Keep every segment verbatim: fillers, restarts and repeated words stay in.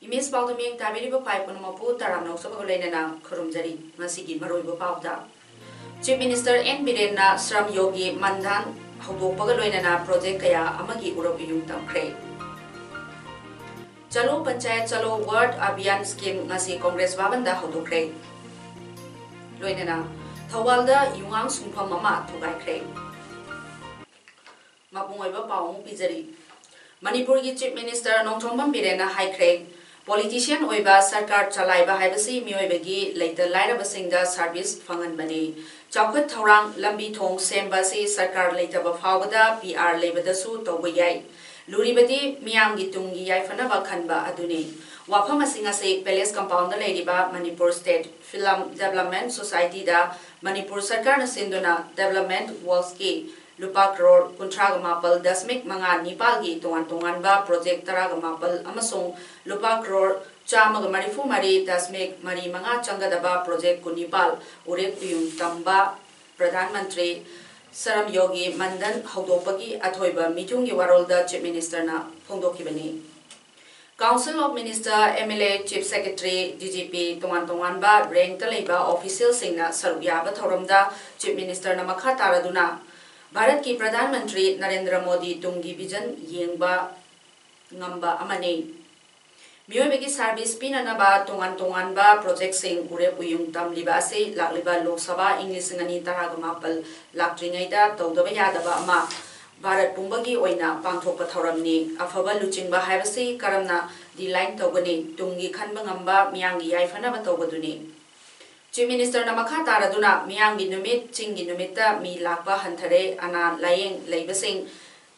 Image ꯄꯥꯎꯗ ꯃꯤꯠꯌꯦꯡ ꯇꯥꯕꯤꯔꯤꯕ ꯈ꯭ꯋꯥꯏ ꯄꯨꯝꯅꯃꯛꯄꯨ ꯇꯔꯥꯝꯅ ꯑꯣꯛꯆꯕꯒ ꯂꯣꯏꯅꯅ ꯈꯨꯔꯨꯝꯖꯔꯤ꯫ ꯉꯁꯤꯒꯤ ꯃꯔꯨꯑꯣꯏꯕ ꯄꯥꯎꯗ, Chief Minister ꯑꯦꯟ ꯕꯤꯔꯦꯟꯅ ꯁ꯭ꯔꯝ ꯌꯣꯒꯤ ꯃꯟꯙꯟ ꯍꯧꯗꯣꯛꯄꯒ ꯂꯣꯏꯅꯅ project ꯀꯌꯥ ꯑꯃꯒꯤ ꯎꯔꯞ ꯏꯌꯨꯡ ꯇꯝꯈ꯭ꯔꯦ꯫ ꯆꯂꯣ ꯄꯟꯆꯥꯌꯠ ꯆꯂꯣ ꯋꯥꯔꯗ ꯑꯚꯤꯌꯥꯟ scheme ꯉꯁꯤ ꯀꯣꯡꯒ꯭ꯔꯦꯁ ꯚꯕꯟꯗ ꯍꯧꯗꯣꯛꯈ꯭ꯔꯦ꯫ ꯂꯣꯏꯅꯅ ꯊꯧꯕꯥꯜꯗ ꯌꯨꯉꯥꯡ ꯁꯨꯡꯐꯝ ꯑꯃ ꯊꯨꯒꯥꯏꯈ꯭ꯔꯦ꯫ ꯃꯄꯨꯡ ꯑꯣꯏꯕ ꯄꯥꯎ ꯑꯃꯨꯛ ꯄꯤꯖꯔꯤ꯫ ꯃꯅꯤꯄꯨꯔꯒꯤ Chief Minister ꯅꯣꯡꯊꯣꯝꯕꯝ ꯕꯤꯔꯦꯟꯅ ꯍꯥꯏꯈ꯭ꯔꯦ, politician ꯑꯣꯏꯕ, ꯁꯔꯀꯥꯔ ꯆꯂꯥꯏꯕ ꯍꯥꯏꯕꯁꯤ ꯃꯤꯑꯣꯏꯕꯒꯤ ꯂꯩꯇ ꯂꯥꯏꯔꯕꯁꯤꯡꯗ service ꯐꯪꯍꯟꯕꯅꯤ꯫ ꯆꯥꯎꯈꯠ ꯊꯧꯔꯥꯡ, ꯂꯝꯕꯤ ꯊꯣꯡ ꯁꯦꯝꯕ ꯑꯁꯤ ꯁꯔꯀꯥꯔ ꯂꯩꯇꯕ ꯐꯥꯎꯕꯗ P R ꯂꯩꯕꯗꯁꯨ ꯇꯧꯕ ꯌꯥꯏ꯫ ꯂꯨꯔꯤꯕꯗꯤ ꯃꯤꯌꯥꯝꯒꯤ ꯇꯨꯡꯒꯤ ꯌꯥꯏꯐꯅꯕ ꯈꯟꯕ ꯑꯗꯨꯅꯤ꯫ ꯋꯥꯐꯝ ꯑꯁꯤꯡ ꯑꯁꯤ Palace Compoundꯗ ꯂꯩꯔꯤꯕ Manipur State Film Development Societyꯗ Manipur ꯁꯔꯀꯥꯔꯅ ꯁꯤꯟꯗꯨꯅ development worksꯀꯤ ꯂꯨꯄꯥ ꯀ꯭ꯔꯣꯔ ꯀꯨꯟꯊ꯭ꯔꯥꯒ ꯃꯥꯄꯜ ꯗꯁꯃꯤꯛ ꯃꯉꯥ ꯅꯤꯄꯥꯜꯒꯤ ꯇꯣꯉꯥꯟ ꯇꯣꯉꯥꯟꯕ project ꯇꯔꯥꯒ ꯃꯥꯄꯜ ꯑꯃꯁꯨꯡ ꯂꯨꯄꯥ ꯀ꯭ꯔꯣꯔ ꯆꯥꯝꯃꯒ ꯃꯔꯤꯐꯨ ꯃꯔꯤ ꯗꯁꯃꯤꯛ ꯃꯔꯤ ꯃꯉꯥ ꯆꯪꯒꯗꯕ project ꯀꯨꯟꯅꯤꯄꯥꯜ ꯎꯔꯦꯞ ꯎꯌꯨꯡ ꯇꯝꯕ ꯄ꯭ꯔꯙꯥꯟ ꯃꯟꯇ꯭ꯔꯤ ꯁ꯭ꯔꯝ ꯌꯣꯒꯤ ꯃꯟꯙꯟ ꯍꯧꯗꯣꯛꯄꯒꯤ ꯑꯊꯣꯏꯕ ꯃꯤꯊꯨꯡꯒꯤ ꯋꯥꯔꯣꯜꯗ Chief Ministerꯅ ꯐꯣꯡꯗꯣꯛꯈꯤꯕꯅꯤ꯫ Council of Minister, M L A, Chief Secretary, D G P, ꯇꯣꯉꯥꯟ ꯇꯣꯉꯥꯟꯕ rankꯇ ꯂꯩꯕ officialꯁꯤꯡꯅ ꯁꯔꯨꯛ ꯌꯥꯕ ꯊꯧꯔꯝꯗ Chief Ministerꯅ ꯃꯈꯥ ꯇꯥꯔꯗꯨꯅ ꯚꯥꯔꯠꯀꯤ ꯄ꯭ꯔꯙꯥꯟ ꯃꯟꯇ꯭ꯔꯤ ꯅꯔꯦꯟꯗ꯭ꯔ ꯃꯣꯗꯤ ꯇꯨꯡꯒꯤ vision ꯌꯦꯡꯕ ꯉꯝꯕ ꯑꯃꯅꯤ꯫ ꯃꯤꯑꯣꯏꯕꯒꯤ service ꯄꯤꯅꯅꯕ ꯇꯣꯉꯥꯟ ꯇꯣꯉꯥꯟꯕ projectꯁꯤꯡ ꯎꯔꯦꯞ ꯎꯌꯨꯡ ꯇꯝꯂꯤꯕ ꯑꯁꯤ ꯂꯥꯛꯂꯤꯕ ꯂꯣꯛ ꯁꯚꯥ ꯏꯪ ꯂꯤꯁꯤꯡ ꯑꯅꯤ ꯇꯔꯥꯒ ꯃꯥꯄꯜ ꯂꯥꯛꯇ꯭ꯔꯤꯉꯩꯗ ꯇꯧꯗꯕ ꯌꯥꯗꯕ ꯑꯃ, ꯚꯥꯔꯠ ꯄꯨꯝꯕꯒꯤ ꯑꯣꯏꯅ ꯄꯥꯡꯊꯣꯛꯄ ꯊꯧꯔꯝꯅꯤ꯫ ꯑꯐꯕ ꯂꯨꯆꯤꯡꯕ ꯍꯥꯏꯕꯁꯤ ꯀꯔꯝꯅ design ꯇꯧꯒꯅꯤ? ꯇꯨꯡꯒꯤ ꯈꯟꯕ ꯉꯝꯕ, ꯃꯤꯌꯥꯝꯒꯤ ꯌꯥꯏꯐꯅꯕ ꯇꯧꯕꯗꯨꯅꯤ꯫ Chief Ministerꯅ ꯃꯈꯥ ꯇꯥꯔꯗꯨꯅ ꯃꯤꯌꯥꯝꯒꯤ ꯅꯨꯃꯤꯠ, ꯆꯤꯡꯒꯤ ꯅꯨꯃꯤꯠꯇ ꯃꯤ ꯂꯥꯛꯄ ꯍꯟꯊꯔꯦ, ꯑꯅꯥ ꯂꯥꯌꯦꯡ ꯂꯩꯕꯁꯤꯡ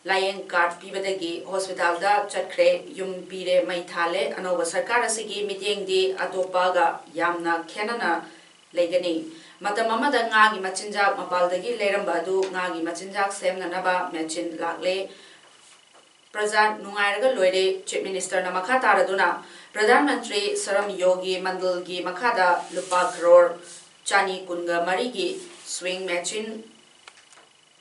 ꯂꯥꯏꯌꯦꯡ ꯀꯥꯔꯗ ꯄꯤꯕꯗꯒꯤ ꯍꯣꯁꯄꯤꯇꯥꯜꯗ ꯆꯠꯈ꯭ꯔꯦ꯫ ꯌꯨꯝ ꯄꯤꯔꯦ, ꯃꯩ ꯊꯥꯜꯂꯦ꯫ ꯑꯅꯧꯕ ꯁꯔꯀꯥꯔ ꯑꯁꯤꯒꯤ ꯃꯤꯠꯌꯦꯡꯗꯤ ꯑꯇꯣꯞꯄꯒ ꯌꯥꯝꯅ ꯈꯦꯠꯅꯅ ꯂꯩꯒꯅꯤ꯫ ꯃꯇꯝ ꯑꯃꯗ ꯉꯥꯒꯤ ꯃꯆꯤꯟꯖꯥꯛ ꯃꯄꯥꯜꯗꯒꯤ ꯂꯩꯔꯝꯕ ꯑꯗꯨ ꯉꯥꯒꯤ ꯃꯆꯤꯟꯖꯥꯛ ꯁꯦꯝꯅꯅꯕ ꯃꯦꯆꯤꯟ ꯂꯥꯛꯂꯦ꯫ ꯄ꯭ꯔꯖꯥ ꯅꯨꯡꯉꯥꯏꯔꯒ ꯂꯣꯏꯔꯦ꯫ ꯆꯤꯐ ꯃꯤꯅꯤꯁꯇꯔꯅ ꯃꯈꯥ ꯇꯥꯔꯗꯨꯅ ꯄ꯭ꯔꯙꯥꯟ ꯃꯟꯇ꯭ꯔꯤ ꯁ꯭ꯔꯝ ꯌꯣꯒꯤ ꯃꯟꯗꯜꯒꯤ ꯃꯈꯥꯗ ꯂꯨꯄꯥ ꯀ꯭ꯔꯣꯔ ꯆꯅꯤ ꯀꯨꯟꯒ ꯃꯔꯤꯒꯤ ꯁ꯭ꯋꯤꯡ ꯃꯦꯆꯤꯟ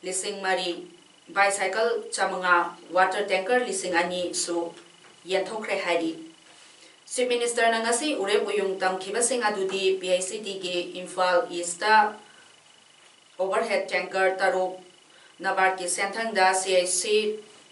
ꯂꯤꯁꯤꯡ ꯃꯔꯤ, ꯕꯥꯏꯁꯥꯏꯀꯜ ꯆꯥꯃꯉꯥ, ꯋꯥꯇꯔ ꯇꯦꯡꯀꯔ ꯂꯤꯁꯤꯡ ꯑꯅꯤꯁꯨ ꯌꯦꯟꯊꯣꯛꯈ꯭ꯔꯦ ꯍꯥꯏꯔꯤ꯫ ꯆꯤꯐ ꯃꯤꯅꯤꯁꯇꯔꯅ ꯉꯁꯤ ꯎꯔꯦꯞ ꯎꯌꯨꯡ ꯇꯝꯈꯤꯕꯁꯤꯡ ꯑꯗꯨꯗꯤ ꯄꯤ ꯑꯩꯆ ꯁꯤ ꯇꯤꯒꯤ ꯏꯝꯐꯥꯜ ꯏꯁꯇ ꯑꯣꯚꯔꯍꯦꯗ ꯇꯦꯡꯀꯔ ꯇꯔꯨꯛ, ꯅꯕꯥꯔꯗꯀꯤ ꯁꯦꯟꯊꯪꯗ ꯁꯤ ꯑꯩꯆ ꯁꯤ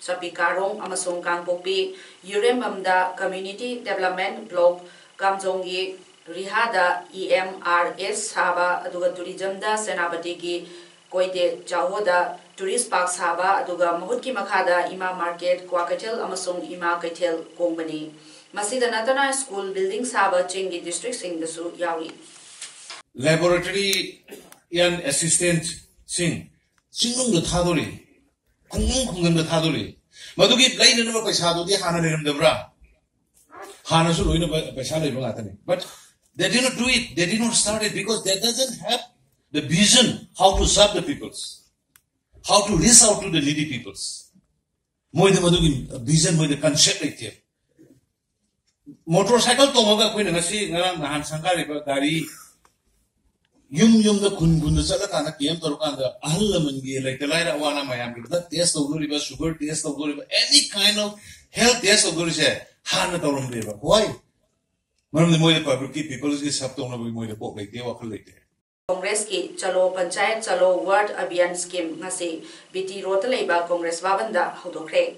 ꯆꯄꯤꯀꯥꯔꯣꯡ ꯑꯃꯁꯨꯡ ꯀꯥꯡꯄꯣꯛꯄꯤ, ꯌꯨꯔꯦꯝꯕꯝꯗ ꯀꯝꯃ꯭ꯌꯨꯅꯤꯇꯤ ꯗꯦꯕꯂꯞꯃꯦꯟ ꯕ꯭ꯂꯣꯛ ꯀꯥꯝꯖꯣꯡꯒꯤ ꯔꯤꯍꯥꯗ ꯏ ꯑꯦꯝ ꯑꯥꯔ ꯑꯦꯁ ꯁꯥꯕ, ꯑꯗꯨꯒ ꯇꯨꯔꯤꯖꯝꯗ ꯁꯦꯅꯥꯄꯇꯤꯒꯤ ꯀꯣꯏꯗꯦ ꯖꯥꯍꯣꯗ ꯇꯨꯔꯤꯁ ꯄꯥꯔꯛ ꯁꯥꯕ, ꯑꯗꯨꯒ ꯃꯍꯨꯠꯀꯤ ꯃꯈꯥꯗ ꯏꯃꯥ ꯃꯥꯔꯀꯦꯠ, ꯀ꯭ꯋꯥꯀꯩꯊꯦꯜ ꯑꯃꯁꯨꯡ ꯏꯃꯥ ꯀꯩꯊꯦꯜ ꯀꯣꯡꯕꯅꯤ꯫ ꯃꯁꯤꯗ ꯅꯠꯇꯅ ꯁ꯭ꯀꯨꯜ ꯕꯤꯜꯗꯤꯡ ꯁꯥꯕ ꯆꯤꯡꯒꯤ ꯗꯤꯁꯇ꯭ꯔꯤꯛꯁꯤꯡꯗꯁꯨ ꯌꯥꯎꯔꯤ꯫ Laboratory and assistant ꯁꯤꯡ ꯆꯤꯡꯅꯨꯡꯗ ꯊꯥꯗꯣꯔꯤ, ꯈꯨꯡꯒꯪ ꯈꯨꯡꯒꯪꯗ ꯊꯥꯗꯣꯔꯤ꯫ ꯃꯗꯨꯒꯤ ꯂꯩꯅꯅꯕ ꯄꯩꯁꯥꯗꯨꯗꯤ ꯍꯥꯟꯅ ꯂꯩꯔꯝꯗꯕ꯭ꯔꯥ? ꯍꯥꯟꯅꯁꯨ ꯂꯣꯏꯅ ꯄꯩꯁꯥ ꯂꯩꯕ ꯉꯥꯛꯇꯅꯤ꯫ But they did not do it, they did not start it because they doesn't have the vision how to serve the peoples, how to reach out to the needy peoples. ꯃꯣꯏꯗ ꯃꯗꯨꯒꯤ ꯚꯤꯖꯟ, ꯃꯣꯏꯗ concept ꯂꯩꯇꯦ꯫ Motor cycle ꯇꯣꯡꯉꯒ ꯑꯩꯈꯣꯏꯅ ꯉꯁꯤ ꯉꯔꯥꯡ ꯅꯍꯥꯟ ꯁꯪꯒꯥꯔꯤꯕ ꯒꯥꯔꯤ ꯌꯨꯝ ꯌꯨꯝꯗ, ꯈꯨꯟ ꯈꯨꯟꯗ ꯆꯠꯂꯀꯥꯟꯗ ꯀꯦꯝ ꯇꯧꯔꯀꯥꯟꯗ ꯑꯍꯜ ꯂꯃꯟꯒꯤ ꯂꯩꯇ ꯂꯥꯏꯔ ꯑꯋꯥ ꯑꯅꯥ ꯃꯌꯥꯝꯒꯤ blood test ꯇꯧꯗꯣꯔꯤꯕ, sugar test ꯇꯧꯗꯣꯔꯤꯕ, any kind of health test ꯇꯧꯗꯣꯔꯤꯁꯦ ꯍꯥꯟꯅ ꯇꯧꯔꯝꯗꯦꯕ꯫ Why? ꯃꯔꯝꯗꯤ ꯃꯣꯏꯗ ꯄꯕ꯭ꯂꯤꯛꯀꯤ, ꯄꯤꯄꯜꯁꯀꯤ ꯁꯔꯚ ꯇꯧꯅꯕꯒꯤ ꯃꯣꯏꯗ ꯀꯣꯛ ꯂꯩꯇꯦ, ꯋꯥꯈꯜ ꯂꯩꯇꯦ꯫ ꯀꯣꯡꯒ꯭ꯔꯦꯁꯀꯤ ꯆꯂꯣ ꯄꯟꯆꯥꯌꯠ ꯆꯂꯣ ꯋꯥꯔꯗ ꯑꯚꯤꯌꯥꯟ ꯁ꯭ꯀꯤꯝ ꯉꯁꯤ ꯕꯤ ꯇꯤ ꯔꯣꯗꯇ ꯂꯩꯕ ꯀꯣꯡꯒ꯭ꯔꯦꯁ ꯚꯕꯟꯗ ꯍꯧꯗꯣꯛꯈ꯭ꯔꯦ꯫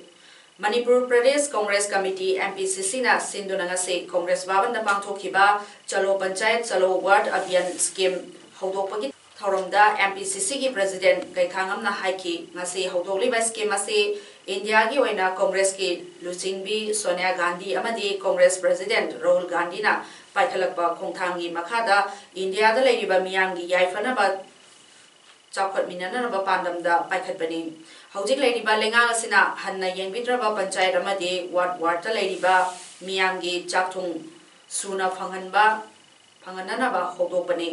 Manipur Pradesh Congress committee, M P C ꯁꯤꯅ ꯁꯤꯟꯗꯨꯅ ꯉꯁꯤ ꯀꯣꯡꯒ꯭ꯔꯦꯁ ꯚꯕꯟꯗ ꯄꯥꯡꯊꯣꯛꯈꯤꯕ ꯆꯂꯣ ꯄꯟꯆꯥꯌꯠ ꯆꯂꯣ ꯋꯥꯔꯗ ꯑꯚꯤꯌꯥꯟ ꯁ꯭ꯀꯤꯝ ꯍꯧꯗꯣꯛꯄꯒꯤ ꯊꯧꯔꯝꯗ ꯑꯦꯝ ꯄꯤ ꯁꯤ ꯁꯤꯒꯤ ꯄ꯭ꯔꯦꯁꯤꯗꯦꯟꯠ ꯀꯩꯈꯥꯉꯝꯅ ꯍꯥꯏꯈꯤ, ꯉꯁꯤ ꯍꯧꯗꯣꯛꯂꯤꯕ ꯁ꯭ꯀꯤꯝ ꯑꯁꯤ ꯏꯟꯗꯤꯌꯥꯒꯤ ꯑꯣꯏꯅ ꯀꯣꯡꯒ꯭ꯔꯦꯁꯀꯤ ꯂꯨꯆꯤꯡꯕꯤ ꯁꯣꯅꯤꯌꯥ ꯒꯥꯟꯙꯤ ꯑꯃꯗꯤ ꯀꯣꯡꯒ꯭ꯔꯦꯁ ꯄ꯭ꯔꯦꯁꯤꯗꯦꯟꯠ ꯔꯥꯍꯨꯜ ꯒꯥꯟꯙꯤꯅ ꯄꯥꯏꯈꯠꯂꯛꯄ ꯈꯣꯡꯊꯥꯡꯒꯤ ꯃꯈꯥꯗ ꯏꯟꯗꯤꯌꯥꯗ ꯂꯩꯔꯤꯕ ꯃꯤꯌꯥꯝꯒꯤ ꯌꯥꯏꯐꯅꯕ ꯆꯥꯎꯈꯠꯃꯤꯟꯅꯅꯕ ꯄꯥꯟꯗꯝꯗ ꯄꯥꯏꯈꯠꯄꯅꯤ꯫ ꯍꯧꯖꯤꯛ ꯂꯩꯔꯤꯕ ꯂꯩꯉꯥꯛ ꯑꯁꯤꯅ ꯍꯟꯅ ꯌꯦꯡꯕꯤꯗ꯭ꯔꯕ ꯄꯟꯆꯥꯌꯠ ꯑꯃꯗꯤ ꯋꯥꯔꯗ ꯋꯥꯔꯗꯇ ꯂꯩꯔꯤꯕ ꯃꯤꯌꯥꯝꯒꯤ ꯆꯥꯛ ꯊꯣꯡ ꯁꯨꯅ ꯐꯪꯍꯟꯕ ꯐꯪꯍꯟꯅꯅꯕ ꯍꯧꯗꯣꯛꯄꯅꯤ꯫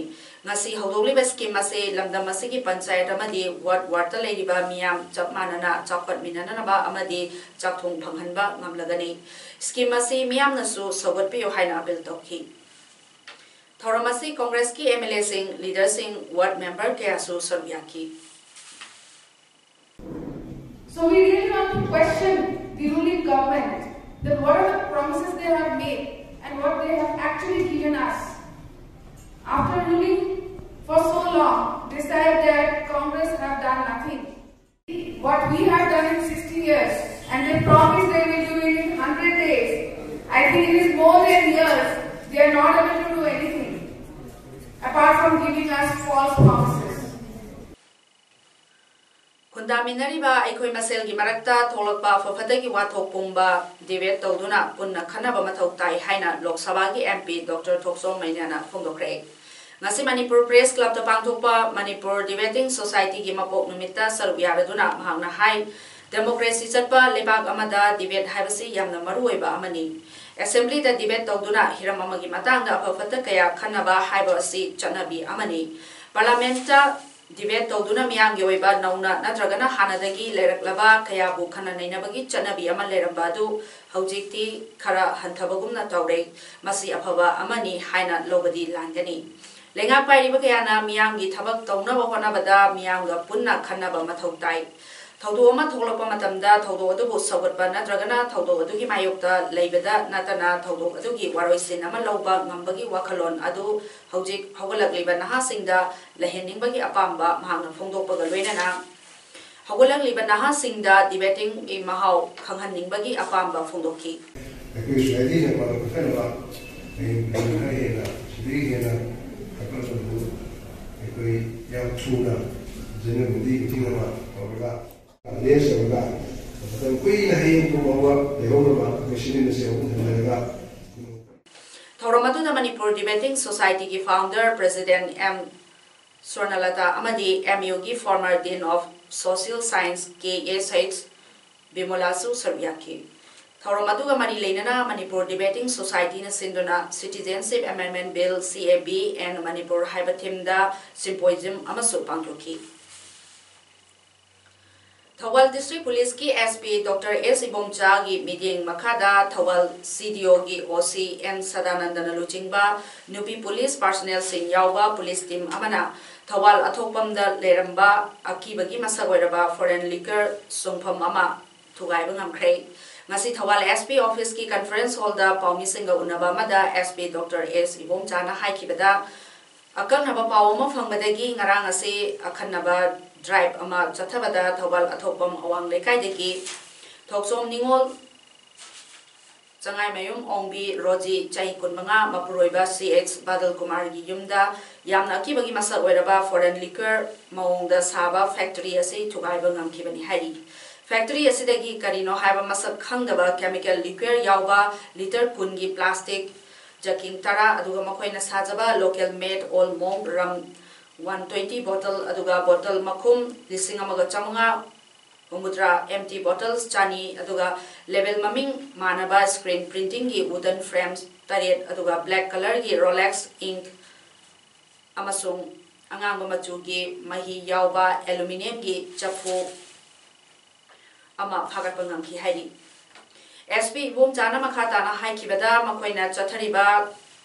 ꯉꯁꯤ ꯍꯧꯗꯣꯛꯂꯤꯕ ꯁ꯭ꯀꯤꯝ ꯑꯁꯤ ꯂꯝꯗꯝ ꯑꯁꯤꯒꯤ ꯄꯟꯆꯥꯌꯠ ꯑꯃꯗꯤ ꯋꯥꯔꯗ ꯋꯥꯔꯗꯇ ꯂꯩꯔꯤꯕ ꯃꯤꯌꯥꯝ ꯆꯞ ꯃꯥꯟꯅꯅ ꯆꯥꯎꯈꯠꯃꯤꯟꯅꯅꯕ ꯑꯃꯗꯤ ꯆꯥꯛ ꯊꯣꯡ ꯐꯪꯍꯟꯕ ꯉꯝꯂꯒꯅꯤ꯫ ꯁ꯭ꯀꯤꯝ ꯑꯁꯤ ꯃꯤꯌꯥꯝꯅꯁꯨ ꯁꯧꯒꯠꯄꯤꯌꯨ ꯍꯥꯏꯅ ꯑꯄꯤꯜ ꯇꯧꯈꯤ꯫ ꯊꯧꯔꯝ ꯑꯁꯤ ꯀꯣꯡꯒ꯭ꯔꯦꯁꯀꯤ ꯑꯦꯝ ꯑꯦꯜ ꯑꯦꯁꯤꯡ, ꯂꯤꯗꯔꯁꯤꯡ, ꯋꯥꯔꯗ ꯃꯦꯝꯕꯔ ꯀꯌꯥꯁꯨ ꯁꯔꯨꯛ ꯌꯥꯈꯤ꯫ So we really want to question the ruling government that what are the promises they have made and what they have actually given us. After ruling for so long, they said that Congress have done nothing. What we have done in sixty years, and they promise they will do it in hundred days. I think it is more than years they are not able to do anything apart from giving us false promises. ꯈꯨꯟꯗꯥꯃꯤꯟꯅꯔꯤꯕ ꯑꯩꯈꯣꯏ ꯃꯁꯦꯜꯒꯤ ꯃꯔꯛꯇ ꯊꯣꯛꯂꯛꯄ ꯑꯐ ꯐꯠꯇꯒꯤ ꯋꯥꯊꯣꯛ ꯄꯨꯝꯕ debate ꯇꯧꯗꯨꯅ ꯄꯨꯟꯅ ꯈꯟꯅꯕ ꯃꯊꯧ ꯇꯥꯏ ꯍꯥꯏꯅ ꯂꯣꯛ ꯁꯚꯥꯒꯤ ꯑꯦꯝ ꯄꯤ ꯗꯣꯛꯇꯔ ꯊꯣꯛꯆꯣꯝ ꯃꯩꯅꯥꯅ ꯐꯣꯡꯗꯣꯛꯈ꯭ꯔꯦ꯫ ꯉꯁꯤ ꯃꯅꯤꯄꯨꯔ ꯄ꯭ꯔꯦꯁ ꯀ꯭ꯂꯕꯇ ꯄꯥꯡꯊꯣꯛꯄ ꯃꯅꯤꯄꯨꯔ ꯗꯤꯕꯦꯇꯤꯡ ꯁꯣꯁꯥꯏꯇꯤꯒꯤ ꯃꯀꯣꯛ ꯅꯨꯃꯤꯠꯇ ꯁꯔꯨꯛ ꯌꯥꯔꯗꯨꯅ ꯃꯍꯥꯛꯅ ꯍꯥꯏ, ꯗꯦꯃꯣꯀ꯭ꯔꯦꯁꯤ ꯆꯠꯄ ꯂꯩꯕꯥꯛ ꯑꯃꯗ ꯗꯤꯕꯦꯠ ꯍꯥꯏꯕꯁꯤ ꯌꯥꯝꯅ ꯃꯔꯨꯑꯣꯏꯕ ꯑꯃꯅꯤ꯫ ꯑꯦꯁꯦꯝꯕ꯭ꯂꯤꯗ ꯗꯤꯕꯦꯠ ꯇꯧꯗꯨꯅ ꯍꯤꯔꯝ ꯑꯃꯒꯤ ꯃꯇꯥꯡꯗ ꯑꯐ ꯐꯠꯇ ꯀꯌꯥ ꯈꯟꯅꯕ ꯍꯥꯏꯕ ꯑꯁꯤ ꯆꯠꯅꯕꯤ ꯑꯃꯅꯤ꯫ ꯄꯥꯔꯂꯥꯃꯦꯟꯠꯇ ꯗꯤꯕꯦꯠ ꯇꯧꯗꯨꯅ ꯃꯤꯌꯥꯝꯒꯤ ꯑꯣꯏꯕ ꯅꯧꯅ ꯅꯠꯇ꯭ꯔꯒꯅ ꯍꯥꯟꯅꯗꯒꯤ ꯂꯩꯔꯛꯂꯕ ꯀꯌꯥꯕꯨ ꯈꯟꯅ ꯅꯩꯅꯕꯒꯤ ꯆꯠꯅꯕꯤ ꯑꯃ ꯂꯩꯔꯝꯕ ꯑꯗꯨ ꯍꯧꯖꯤꯛꯇꯤ ꯈꯔ ꯍꯟꯊꯕꯒꯨꯝꯅ ꯇꯧꯔꯦ꯫ ꯃꯁꯤ ꯑꯐꯕ ꯑꯃꯅꯤ ꯍꯥꯏꯅ ꯂꯧꯕꯗꯤ ꯂꯥꯟꯒꯅꯤ꯫ ꯂꯩꯉꯥꯛ ꯄꯥꯏꯔꯤꯕ ꯀꯌꯥꯅ ꯃꯤꯌꯥꯝꯒꯤ ꯊꯕꯛ ꯇꯧꯅꯕ ꯍꯣꯠꯅꯕꯗ ꯃꯤꯌꯥꯝꯒ ꯄꯨꯟꯅ ꯈꯟꯅꯕ ꯃꯊꯧ ꯇꯥꯏ꯫ ꯊꯧꯗꯣꯛ ꯑꯃ ꯊꯣꯛꯂꯛꯄ ꯃꯇꯝꯗ ꯊꯧꯗꯣꯛ ꯑꯗꯨꯕꯨ ꯁꯧꯒꯠꯄ ꯅꯠꯇ꯭ꯔꯒꯅ ꯊꯧꯗꯣꯛ ꯑꯗꯨꯒꯤ ꯃꯥꯌꯣꯛꯇ ꯂꯩꯕꯗ ꯅꯠꯇꯅ ꯊꯧꯗꯣꯛ ꯑꯗꯨꯒꯤ ꯋꯥꯔꯣꯏꯁꯤꯟ ꯑꯃ ꯂꯧꯕ ꯉꯝꯕꯒꯤ ꯋꯥꯈꯜꯂꯣꯟ ꯑꯗꯨ ꯍꯧꯖꯤꯛ ꯍꯧꯒꯠꯂꯛꯂꯤꯕ ꯅꯍꯥꯁꯤꯡꯗ ꯂꯩꯍꯟꯅꯤꯡꯕꯒꯤ ꯑꯄꯥꯝꯕ ꯃꯍꯥꯛꯅ ꯐꯣꯡꯗꯣꯛꯄꯒ ꯂꯣꯏꯅꯅ ꯍꯧꯒꯠꯂꯛꯂꯤꯕ ꯅꯍꯥꯁꯤꯡꯗ ꯗꯤꯕꯦꯇꯤꯡꯒꯤ ꯃꯍꯥꯎ ꯈꯪꯍꯟꯅꯤꯡꯕꯒꯤ ꯑꯄꯥꯝꯕ ꯐꯣꯡꯗꯣꯛꯈꯤ꯫ ꯑꯩꯈꯣꯏ ꯁꯣꯁꯥꯏꯇꯤꯅ ꯄꯥꯡꯒꯜ ꯀꯟꯈꯠꯅꯕ ꯍꯌꯦꯡ ꯈꯔ ꯍꯦꯟꯅ ꯁꯤꯗꯒꯤ ꯍꯦꯟꯅ ꯀꯟꯈꯠꯂꯛꯄꯗꯨ ꯑꯩꯈꯣꯏ ꯌꯥꯝ ꯊꯨꯅ ꯖꯦꯅꯔꯦꯜ ꯕꯣꯗꯤ ꯃꯤꯇꯤꯡ ꯑꯃ ꯇꯧꯔꯒ ꯑꯦꯔꯦꯟꯖ ꯇꯧꯔꯒ ꯃꯇꯝ ꯀꯨꯏꯅ ꯍꯌꯦꯡ ꯄꯨꯡ ꯐꯥꯎꯕ ꯂꯩꯍꯧꯅꯕ ꯑꯩꯈꯣꯏ ꯁꯤꯟꯃꯤꯟꯅꯁꯤ ꯑꯃꯨꯛ ꯍꯟꯊꯔꯒ ꯊꯧꯔꯝ ꯑꯗꯨꯗ ꯃꯅꯤꯄꯨꯔ ꯗꯤꯕꯦꯇꯤꯡ ꯁꯣꯁꯥꯏꯇꯤꯒꯤ ꯐꯥꯎꯟꯗꯔ ꯄ꯭ꯔꯦꯁꯤꯗꯦꯟꯠ ꯑꯦꯝ ꯁ꯭ꯋꯔꯅꯂꯇꯥ ꯑꯃꯗꯤ M U ꯒꯤ former Dean of Social Science K S H ꯕꯤꯃꯣꯂꯥꯁꯨ ꯁꯔꯨꯛ ꯌꯥꯈꯤ꯫ ꯊꯧꯔꯝ ꯑꯗꯨꯒ ꯃꯔꯤ ꯂꯩꯅꯅ ꯃꯅꯤꯄꯨꯔ Debating Society ꯅ ꯁꯤꯟꯗꯨꯅ Citizenship Amendment Bill, C A B, and Manipur ꯍꯥꯏꯕ theme ꯗ symposium ꯑꯃꯁꯨ ꯄꯥꯡꯊꯣꯛꯈꯤ꯫ ꯊꯧꯕꯥꯜ District Police ꯀꯤ S P Doctor S ꯏꯕꯣꯝꯆꯥꯒꯤ ꯃꯤꯠꯌꯦꯡ ꯃꯈꯥꯗ ꯊꯧꯕꯥꯜ C D O ꯒꯤ O C N ꯁꯗꯥꯅꯟꯗꯅ ꯂꯨꯆꯤꯡꯕ ꯅꯨꯄꯤ police personnel ꯁꯤꯡ ꯌꯥꯎꯕ police team ꯑꯃꯅ ꯊꯧꯕꯥꯜ ꯑꯊꯣꯛꯄꯝꯗ ꯂꯩꯔꯝꯕ ꯑꯀꯤꯕꯒꯤ ꯃꯁꯛ ꯑꯣꯏꯔꯕ foreign liquor ꯁꯨꯡꯐꯝ ꯑꯃ ꯊꯨꯒꯥꯏꯕ ꯉꯝꯈ꯭ꯔꯦ꯫ ꯉꯁꯤ ꯊꯧꯕꯥꯜ S P office ꯀꯤ conference hall ꯗ ꯄꯥꯎꯃꯤꯁꯤꯡꯒ ꯎꯅꯕ ꯑꯃꯗ S P Doctor S ꯏꯕꯣꯝꯆꯥꯅ ꯍꯥꯏꯈꯤꯕꯗ, ꯑꯀꯛꯅꯕ ꯄꯥꯎ ꯑꯃ ꯐꯪꯕꯗꯒꯤ ꯉꯔꯥꯡ ꯑꯁꯤ ꯑꯈꯟꯅꯕ drive ꯑꯃ ꯆꯠꯊꯕꯗ ꯊꯧꯕꯥꯜ ꯑꯊꯣꯛꯄꯝ ꯑꯋꯥꯡ ꯂꯩꯀꯥꯏꯗꯒꯤ ꯊꯣꯛꯆꯣꯝ ꯅꯤꯉꯣꯜ ꯆꯉꯥꯏꯃꯌꯨꯝ ꯑꯣꯡꯕꯤ ꯔꯣꯖꯤ, ꯆꯍꯤ ꯀꯨꯟꯃꯉꯥ, ꯃꯄꯨꯔꯣꯏꯕ C H ꯕꯥꯗꯜ ꯀꯨꯃꯥꯔꯒꯤ ꯌꯨꯝꯗ ꯌꯥꯝꯅ ꯑꯀꯤꯕꯒꯤ ꯃꯁꯛ ꯑꯣꯏꯔꯕ foreign liquor ꯃꯑꯣꯡꯗ ꯁꯥꯕ factory ꯑꯁꯤ ꯊꯨꯒꯥꯏꯕ ꯉꯝꯈꯤꯕꯅꯤ ꯍꯥꯏꯔꯤ꯫ Factory ꯑꯁꯤꯗꯒꯤ ꯀꯔꯤꯅꯣ ꯍꯥꯏꯕ ꯃꯁꯛ ꯈꯪꯗꯕ chemical liquor ꯌꯥꯎꯕ litre ꯀꯨꯟꯒꯤ plastic ꯖꯀꯤꯡ ꯇꯔꯥ, ꯑꯗꯨꯒ ꯃꯈꯣꯏꯅ ꯁꯥꯖꯕ local made old monk rum one twenty bottle, ꯑꯗꯨꯒ bottle ꯃꯈꯨꯝ ꯂꯤꯁꯤꯡ ꯑꯃꯒ ꯆꯥꯃꯉꯥ, ꯍꯨꯝꯐꯨꯇꯔꯥ empty bottles ꯆꯅꯤ, ꯑꯗꯨꯒ label ꯃꯃꯤꯡ ꯃꯥꯟꯅꯕ screen printing ꯒꯤ wooden frames ꯇꯔꯦꯠ, ꯑꯗꯨꯒ black colour ꯒꯤ Rolex ink ꯑꯃꯁꯨꯡ ꯑꯉꯥꯡꯕ ꯃꯆꯨꯒꯤ ꯃꯍꯤ ꯌꯥꯎꯕ aluminium ꯒꯤ ꯆꯐꯨ ꯑꯃ ꯐꯥꯒꯠꯄ ꯉꯝꯈꯤ ꯍꯥꯏꯔꯤ꯫ S P ꯏꯕꯣꯝꯆꯥꯅ ꯃꯈꯥ ꯇꯥꯅ ꯍꯥꯏꯈꯤꯕꯗ, ꯃꯈꯣꯏꯅ ꯆꯠꯊꯔꯤꯕ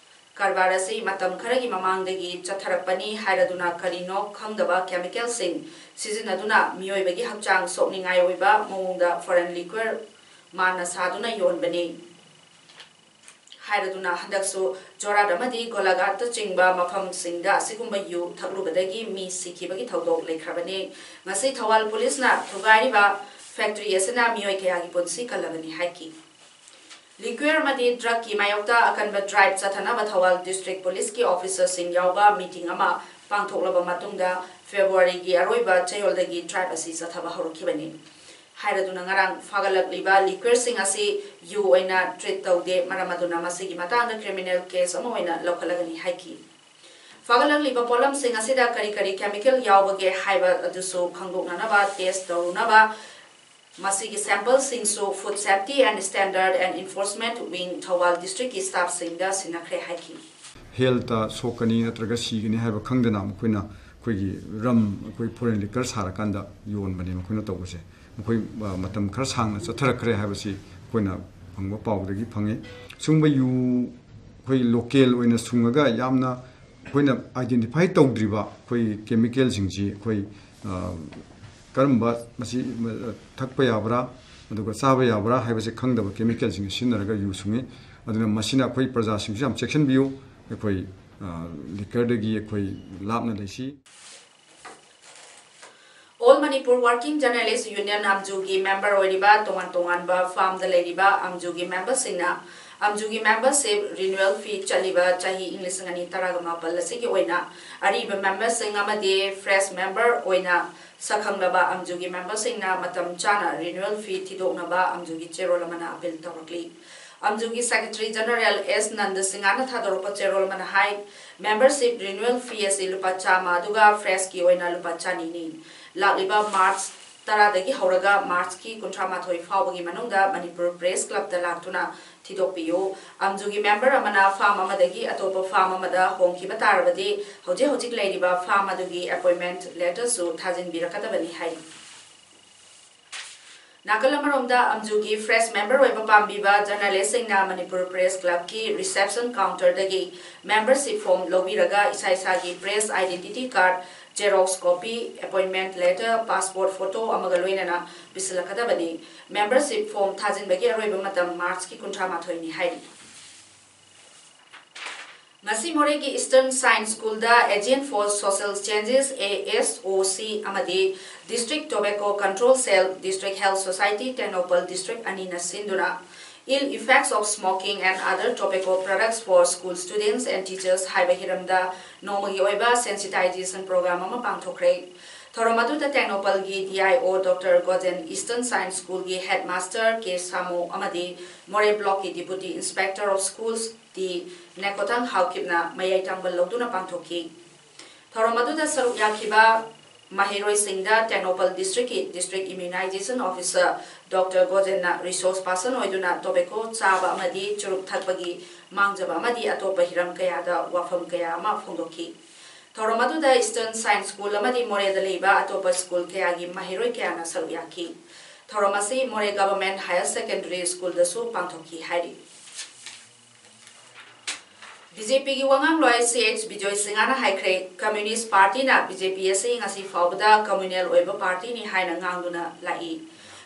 ꯀꯔꯕꯥꯔ ꯑꯁꯤ ꯃꯇꯝ ꯈꯔꯒꯤ ꯃꯃꯥꯡꯗꯒꯤ ꯆꯠꯊꯔꯛꯄꯅꯤ ꯍꯥꯏꯔꯗꯨꯅ ꯀꯔꯤꯅꯣ ꯈꯪꯗꯕ chemical ꯁꯤꯡ ꯁꯤꯖꯤꯟꯅꯗꯨꯅ ꯃꯤꯑꯣꯏꯕꯒꯤ ꯍꯛꯆꯥꯡ ꯁꯣꯛꯅꯤꯡꯉꯥꯏ ꯑꯣꯏꯕ ꯃꯑꯣꯡꯗ foreign liquor ꯃꯥꯟꯅ ꯁꯥꯗꯨꯅ ꯌꯣꯟꯕꯅꯤ ꯍꯥꯏꯔꯗꯨꯅ ꯍꯟꯗꯛꯁꯨ ꯖꯣꯔꯥꯠ ꯑꯃꯗꯤ ꯒꯣꯂꯥꯘꯥꯠꯇ ꯆꯤꯡꯕ ꯃꯐꯝꯁꯤꯡꯗ ꯑꯁꯤꯒꯨꯝꯕ ꯌꯨ ꯊꯛꯂꯨꯕꯗꯒꯤ ꯃꯤ ꯁꯤꯈꯤꯕꯒꯤ ꯊꯧꯗꯣꯛ ꯂꯩꯈ꯭ꯔꯕꯅꯤ꯫ ꯉꯁꯤ ꯊꯧꯕꯥꯜ police ꯅ ꯊꯨꯒꯥꯏꯔꯤꯕ factory ꯑꯁꯤꯅ ꯃꯤꯑꯣꯏ ꯀꯌꯥꯒꯤ ꯄꯨꯟꯁꯤ ꯀꯜꯂꯕꯅꯤ ꯍꯥꯏꯈꯤ꯫ Liquor ꯑꯃꯗꯤ drug ꯀꯤ ꯃꯥꯌꯣꯛꯇ ꯑꯀꯟꯕ drive ꯆꯠꯊꯅꯕ ꯊꯧꯕꯥꯜ District Police ꯀꯤ officer ꯁꯤꯡ ꯌꯥꯎꯕ meeting ꯑꯃ ꯄꯥꯡꯊꯣꯛꯂꯕ ꯃꯇꯨꯡꯗ February ꯒꯤ ꯑꯔꯣꯏꯕ ꯆꯌꯣꯜꯗꯒꯤ drive ꯑꯁꯤ ꯆꯠꯊꯕ ꯍꯧꯔꯛꯈꯤꯕꯅꯤ ꯍꯥꯏꯔꯗꯨꯅ ꯉꯔꯥꯡ ꯐꯥꯒꯠꯂꯛꯂꯤꯕ liquor ꯁꯤꯡ ꯑꯁꯤ ꯌꯨ ꯑꯣꯏꯅ treat ꯇꯧꯗꯦ, ꯃꯔꯝ ꯑꯗꯨꯅ ꯃꯁꯤꯒꯤ ꯃꯇꯥꯡꯗ criminal case ꯑꯃ ꯑꯣꯏꯅ ꯂꯧꯈꯠꯂꯒꯅꯤ ꯍꯥꯏꯈꯤ꯫ ꯐꯒꯠꯂꯛꯂꯤꯕ ꯄꯣꯠꯂꯝꯁꯤꯡ ꯑꯁꯤꯗ ꯀꯔꯤ ꯀꯔꯤ chemical ꯌꯥꯎꯕꯒꯦ ꯍꯥꯏꯕ ꯑꯗꯨꯁꯨ ꯈꯪꯗꯣꯛꯅꯅꯕ test ꯇꯧꯔꯨꯅꯕ ꯃꯁꯤꯒꯤ sampleꯁꯤꯡꯁꯨ Food Safety and Standard and Enforcement Wing Thoubal districtꯀꯤ staffꯁꯤꯡꯗ ꯁꯤꯟꯅꯈ꯭ꯔꯦ ꯍꯥꯏꯈꯤ꯫ Healthꯇ ꯁꯣꯛꯀꯅꯤ ꯅꯠꯇ꯭ꯔꯒ ꯁꯤꯒꯅꯤ ꯍꯥꯏꯕ ꯈꯪꯗꯅ ꯃꯈꯣꯏꯅ ꯑꯩꯈꯣꯏꯒꯤ rum, ꯑꯩꯈꯣꯏ foreign liquor ꯁꯥꯔꯀꯥꯟꯗ ꯌꯣꯟꯕꯅꯦ ꯃꯈꯣꯏꯅ ꯇꯧꯕꯁꯦ꯫ ꯃꯈꯣꯏ, ꯑ, ꯃꯇꯝ ꯈꯔ ꯁꯥꯡꯅ ꯆꯠꯊꯔꯛꯈ꯭ꯔꯦ ꯍꯥꯏꯕꯁꯤ ꯑꯩꯈꯣꯏꯅ ꯐꯪꯕ ꯄꯥꯎꯗꯒꯤ ꯐꯪꯉꯤ꯫ ꯁꯨꯝꯕ ꯌꯨ ꯑꯩꯈꯣꯏ local ꯑꯣꯏꯅ ꯁꯨꯡꯉꯒ ꯌꯥꯝꯅ ꯑꯩꯈꯣꯏꯅ identify ꯇꯧꯗ꯭ꯔꯤꯕ ꯑꯩꯈꯣꯏ chemicalꯁꯤꯡꯁꯤ ꯑꯩꯈꯣꯏ, ꯑ, ꯀꯔꯝꯕ ꯃꯁꯤ, ꯑ, ꯊꯛꯄ ꯌꯥꯕ꯭ꯔꯥ ꯑꯗꯨꯒ ꯆꯥꯕ ꯌꯥꯕ꯭ꯔꯥ ꯍꯥꯏꯕꯁꯤ ꯈꯪꯗꯕ chemicalꯁꯤꯡ ꯁꯤꯖꯤꯟꯅꯔꯒ ꯌꯨ ꯁꯨꯡꯉꯤ꯫ ꯑꯗꯨꯅ ꯃꯁꯤꯅ ꯑꯩꯈꯣꯏ ꯄ꯭ꯔꯖꯥꯁꯤꯡꯁꯨ ꯌꯥꯝ ꯆꯦꯛꯁꯤꯟꯕꯤꯌꯨ꯫ ꯑꯩꯈꯣꯏ, ꯑ, liquorꯗꯒꯤ ꯑꯩꯈꯣꯏ ꯂꯥꯞꯅ ꯂꯩꯁꯤ꯫ All Manipur Working Journalist Union ꯑꯝꯖꯨꯒꯤ member ꯑꯣꯏꯔꯤꯕ ꯇꯣꯉꯥꯟ ꯇꯣꯉꯥꯟꯕ firmꯗ ꯂꯩꯔꯤꯕ ꯑꯝꯖꯨꯒꯤ memberꯁꯤꯡꯅ ꯑꯝꯖꯨꯒꯤ membership renewal fee ꯆꯠꯂꯤꯕ ꯆꯍꯤ ꯏꯪ ꯂꯤꯁꯤꯡ ꯑꯅꯤ ꯇꯔꯥꯒ ꯃꯥꯄꯜ ꯑꯁꯤꯒꯤ ꯑꯣꯏꯅ ꯑꯔꯤꯕ memberꯁꯤꯡ ꯑꯃꯗꯤ fresh member ꯑꯣꯏꯅ ꯁꯛꯈꯪꯂꯕ ꯑꯝꯖꯨꯒꯤ memberꯁꯤꯡꯅ ꯃꯇꯝ ꯆꯥꯅ renewal fee ꯊꯤꯗꯣꯛꯅꯕ ꯑꯝꯖꯨꯒꯤ ꯆꯦꯔꯣꯜ ꯑꯃꯅ appeal ꯇꯧꯔꯛꯂꯤ꯫ ꯑꯝꯖꯨꯒꯤ Secretary General ꯑꯦꯁ ꯅꯟꯗ ꯁꯤꯡꯍꯅ ꯊꯥꯗꯣꯔꯛꯄ ꯆꯦꯔꯣꯜ ꯑꯃꯅ ꯍꯥꯏ, membership renewal fee ꯑꯁꯤ ꯂꯨꯄꯥ ꯆꯥꯝꯃ ꯑꯗꯨꯒ freshꯀꯤ ꯑꯣꯏꯅ ꯂꯨꯄꯥ ꯆꯅꯤꯅꯤ꯫ ꯂꯥꯛꯂꯤꯕ March ꯇꯔꯥꯗꯒꯤ ꯍꯧꯔꯒ Marchꯀꯤ ꯀꯨꯟꯊ꯭ꯔꯥ ꯃꯥꯊꯣꯏ ꯐꯥꯎꯕꯒꯤ ꯃꯅꯨꯡꯗ ꯃꯅꯤꯄꯨꯔ Press Clubꯇ ꯂꯥꯛꯇꯨꯅ ꯊꯤꯗꯣꯛꯄꯤꯌꯨ꯫ ꯑꯝꯖꯨꯒꯤ member ꯑꯃꯅ firm ꯑꯃꯗꯒꯤ ꯑꯇꯣꯞꯄ firm ꯑꯃꯗ ꯍꯣꯡꯈꯤꯕ ꯇꯥꯔꯕꯗꯤ ꯍꯧꯖꯤꯛ ꯍꯧꯖꯤꯛ ꯂꯩꯔꯤꯕ firm ꯑꯗꯨꯒꯤ appointment letterꯁꯨ ꯊꯥꯖꯤꯟꯕꯤꯔꯛꯀꯗꯕꯅꯤ ꯍꯥꯏꯔꯤ꯫ ꯅꯥꯀꯜ ꯑꯃꯔꯣꯝꯗ ꯑꯝꯖꯨꯒꯤ fresh member ꯑꯣꯏꯕ ꯄꯥꯝꯕꯤꯕ journalistꯁꯤꯡꯅ Manipur Press Clubꯀꯤ reception counterꯗꯒꯤ membership form ꯂꯧꯕꯤꯔꯒ ꯏꯁꯥ ꯏꯁꯥꯒꯤ press identity card, xerox copy, appointment letter, passport photo ꯑꯃꯒ ꯂꯣꯏꯅꯅ ꯄꯤꯁꯤꯜꯂꯛꯀꯗꯕꯅꯤ꯫ Membership form ꯊꯥꯖꯤꯟꯕꯒꯤ ꯑꯔꯣꯏꯕ ꯃꯇꯝ Marchꯀꯤ ꯀꯨꯟꯊ꯭ꯔꯥ ꯃꯥꯊꯣꯏꯅꯤ ꯍꯥꯏꯔꯤ꯫ ꯉꯁꯤ ꯃꯣꯔꯦꯒꯤ Eastern Science Schoolꯗ Agent for Social Changes, A S O C, ꯑꯃꯗꯤ District Tobacco Control Cell, District Health Society, Tengnoupal district ꯑꯅꯤꯅ ꯁꯤꯟꯗꯨꯅ Ill Effects of Smoking and Other Tobacco Products for School Students and Teachers ꯍꯥꯏꯕ ꯍꯤꯔꯝꯗ ꯅꯣꯡꯃꯒꯤ ꯑꯣꯏꯕ sensitization program ꯑꯃ ꯄꯥꯡꯊꯣꯛꯈ꯭ꯔꯦ꯫ ꯊꯧꯔꯝ ꯑꯗꯨꯗ ꯇꯦꯡꯅꯧꯄꯜꯒꯤ D I O Doctor Gojen, Eastern Science School ꯒꯤ Headmaster K Samo ꯑꯃꯗꯤ ꯃꯣꯔꯦ Block ꯀꯤ Deputy Inspector of Schools T ꯅꯦꯀꯣꯊꯪ ꯍꯥꯎꯀꯤꯞꯅ ꯃꯌꯥꯏ ꯇꯥꯡꯕ ꯂꯧꯗꯨꯅ ꯄꯥꯡꯊꯣꯛꯈꯤ꯫ ꯊꯧꯔꯝ ꯑꯗꯨꯗ ꯁꯔꯨꯛ ꯌꯥꯈꯤꯕ ꯃꯍꯩꯔꯣꯏꯁꯤꯡꯗ ꯇꯦꯡꯅꯧꯄꯜ District ꯀꯤ District Immunization Officer Doctor Gojen ꯅ resource person ꯑꯣꯏꯗꯨꯅ tobacco ꯆꯥꯕ ꯑꯃꯗꯤ ꯆꯨꯔꯨꯞ ꯊꯛꯄꯒꯤ ꯃꯥꯡꯖꯕ ꯑꯃꯗꯤ ꯑꯇꯣꯞꯄ ꯍꯤꯔꯝ ꯀꯌꯥꯗ ꯋꯥꯐꯝ ꯀꯌꯥ ꯑꯃ ꯐꯣꯡꯗꯣꯛꯈꯤ꯫ ꯊꯧꯔꯝ ꯑꯗꯨꯗ Eastern Science School ꯑꯃꯗꯤ ꯃꯣꯔꯦꯗ ꯂꯩꯕ ꯑꯇꯣꯞꯄ school ꯀꯌꯥꯒꯤ ꯃꯍꯩꯔꯣꯏ ꯀꯌꯥꯅ ꯁꯔꯨꯛ ꯌꯥꯈꯤ꯫ ꯊꯧꯔꯝ ꯑꯁꯤ ꯃꯣꯔꯦ Government Higher Secondary School ꯗꯁꯨ ꯄꯥꯡꯊꯣꯛꯈꯤ ꯍꯥꯏꯔꯤ꯫ B J P ꯒꯤ ꯋꯥꯉꯥꯡꯂꯣꯏ C H ꯕꯤꯖꯣꯏ ꯁꯤꯡꯍꯅ ꯍꯥꯏꯈ꯭ꯔꯦ, Communist Party ꯅ B J P ꯑꯁꯤ ꯉꯁꯤ ꯐꯥꯎꯕꯗ communal ꯑꯣꯏꯕ party ꯅꯤ ꯍꯥꯏꯅ ꯉꯥꯡꯗꯨꯅ ꯂꯥꯛꯏ꯫